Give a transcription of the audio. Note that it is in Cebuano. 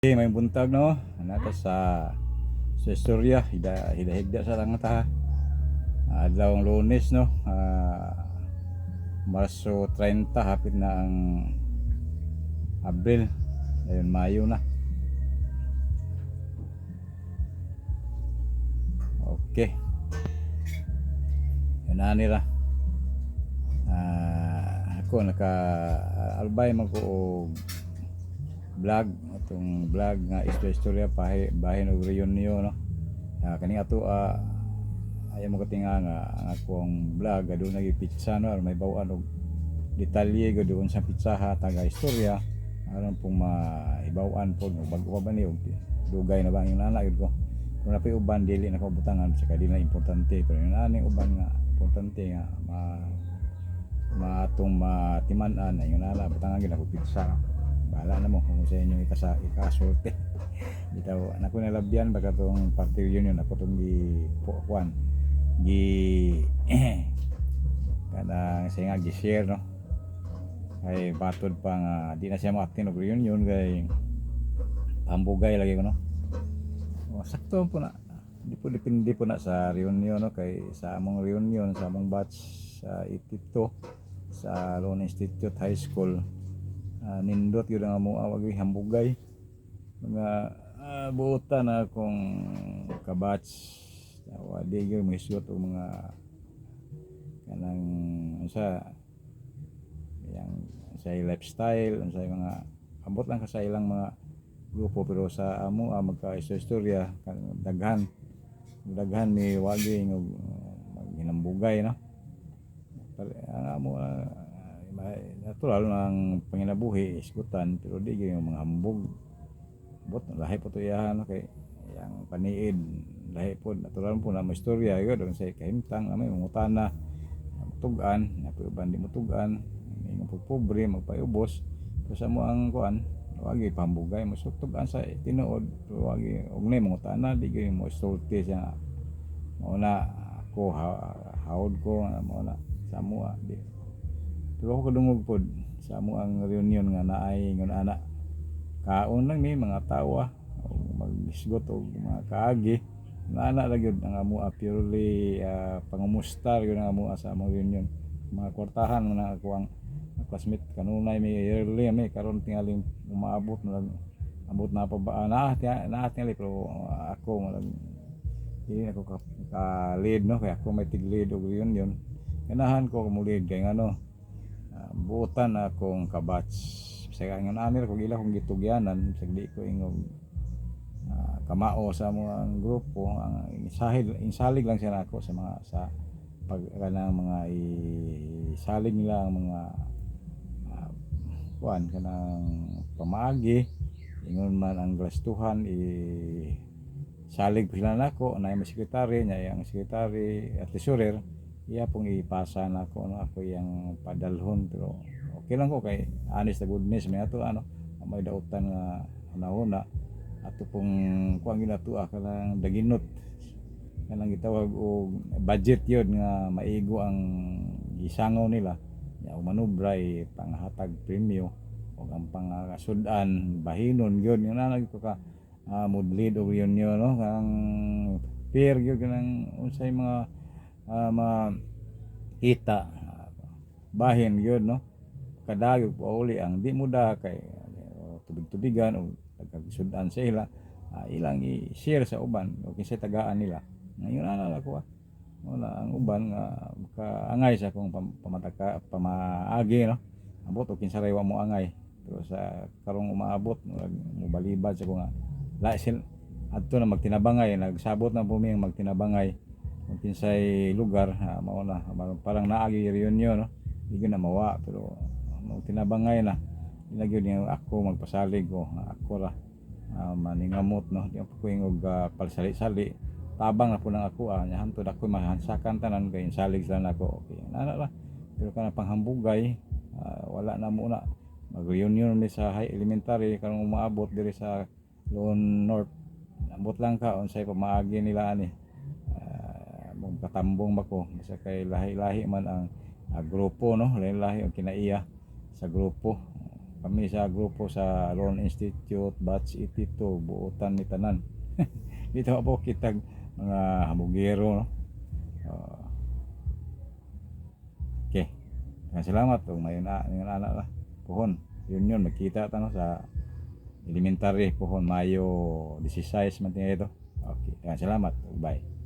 Okay, may buntag, no. Nata sa istorya, hida hida sa lang ta. Adlaw ang Lunes, no. Marso 30, hapit na ang Abril. Ayun, Mayo na. Okay. Yun na nila. Ako naka albay man ko og vlog, atong vlog nga istorya istorya pahi bahin og reunion, no. Kani ato, ayaw mo katinga nga ang akong vlog aduna gyud pizza, no, aron may baw-an og detalye gud doon sa pizzaha taga istorya aron pong mahibaw-an pod og bag-o pa ba ni og dugay na ba ang nana gyud ko. Kung napay uban, dili na ko butangan sa kay dili na importante, pero yung aning uban nga importante nga ma maatong matiman-an ay yung nana butangan gyud ako pizza. Bahala na mo kung sa inyong ikasa ikasulti. Bitaw nako nalabyan ba katong party reunion ako tong gi kuan gi kanang siya nga gi-share, no, kay batod pa nga di na siya mo-attend og reunion kay pambugay lagi ko, no. O, sakto po na, di po depende po na sa reunion, no, kay sa among reunion sa among batch sa 82 sa Lone Institute High School, nindot gyud ang amo, wag hambugay mga buotan na akong kabatch. Wa di gyud mohisgot og mga kanang unsa yang sa lifestyle, unsa mga ambot lang ka sa ilang mga grupo, pero sa amo magka istorya daghan daghan mi wagi og maghinambugay, no. Ang amo, natural ang panginabuhi isgutan, pero di gyud yung mga hambog bot lahi po to iyahan, no, kay yang paniid lahi po, natural po na mo istorya gyud unsay kahimtang na may mangutana tug-an na uban di mo tug-an ingon pag pobre magpayubos. Pero sa mo ang kuan wagi pambugay mo tug-an sa tinuod, pero wagi og nay mangutana, di gyud mo istorte siya mao na ako ha, hawod ko mao na sa amo, di. Pero ako kadungog pod sa amo ang reunion nga naay ngon ana kaon lang ni mga tawa o maghisgot og mga kaagi ana ra gyud ang amo, purely pangumusta gyud ang amo sa among reunion. Mga kwartahan man na ako ang classmate kanunay may yearly may karon tingaling umaabot na lang, abot na pa ba na na tingali, pero ako malag dili na ko ka lead, no, kay ako may tig lead og reunion. Ganahan ko mo lead kay ngano buotan akong kabatch sa ngan ani ko ila kong gitugyanan sa di ko ingog kamao sa mga grupo. Ang insahil insalig lang siya nako sa mga sa pag kanang mga isalig nila ang mga kuan kanang pamaagi ingon man ang glastuhan i salig ko sila nako na may sekretary niya, ang sekretary at treasurer iya pong ipasa nako, no, ako iyang padalhon. Pero okay lang ko kay honest to goodness may ato ano may dautan nga una ato pong kuan ginato kanang daginot kanang gitawag og budget yun nga maigo ang gisangaw nila ya og manubra panghatag premyo og ang pangasud-an bahinon gyud nga na ko ka mudlid og reunion, no, kang fair gyud kanang unsay mga mga kita bahin gyud, no, kadagig pauli ang di mo da kay tubig-tubigan o pagkasud-an sa ila, ilang i-share sa uban o kinsay tagaan nila. Ngayon ana lang ko, wala ang uban nga kaangay sa akong pamataka pamaagi, no, ambot og kinsa ray wa mo angay. Pero sa karong umaabot murag mobalibad sa ko nga la sil adto na magtinabangay, nagsabot na po mi ang magtinabangay kung kinsay lugar, mao na parang naagi reunion, no, di gyud na mawa, pero magtinabangay na di na gyud nga ako magpasalig ko ako ra maningamot, no, di ako ingog palsali-sali tabang na po nang ako nya hantod ako mahansakan tanan kay salig sila nako, okay ana ra. Pero kanang panghambugay, wala na mo na. Mag-reunion mi sa high elementary karong umaabot diri sa Loon North, ambot lang ka unsay pamaagi nila ani mong katambong ba ko basta kay lahi-lahi man ang grupo, no, lahi-lahi ang kinaiya sa grupo. Kami sa grupo sa Loan Institute Batch 82, buotan ni tanan. Dito po kitag mga hamugero, no. Okay. Maraming salamat ug mayon na ana la. Puhon, yun magkita ta, no, sa elementary puhon, Mayo 16 man tinga ito. Okay, maraming salamat. Bye.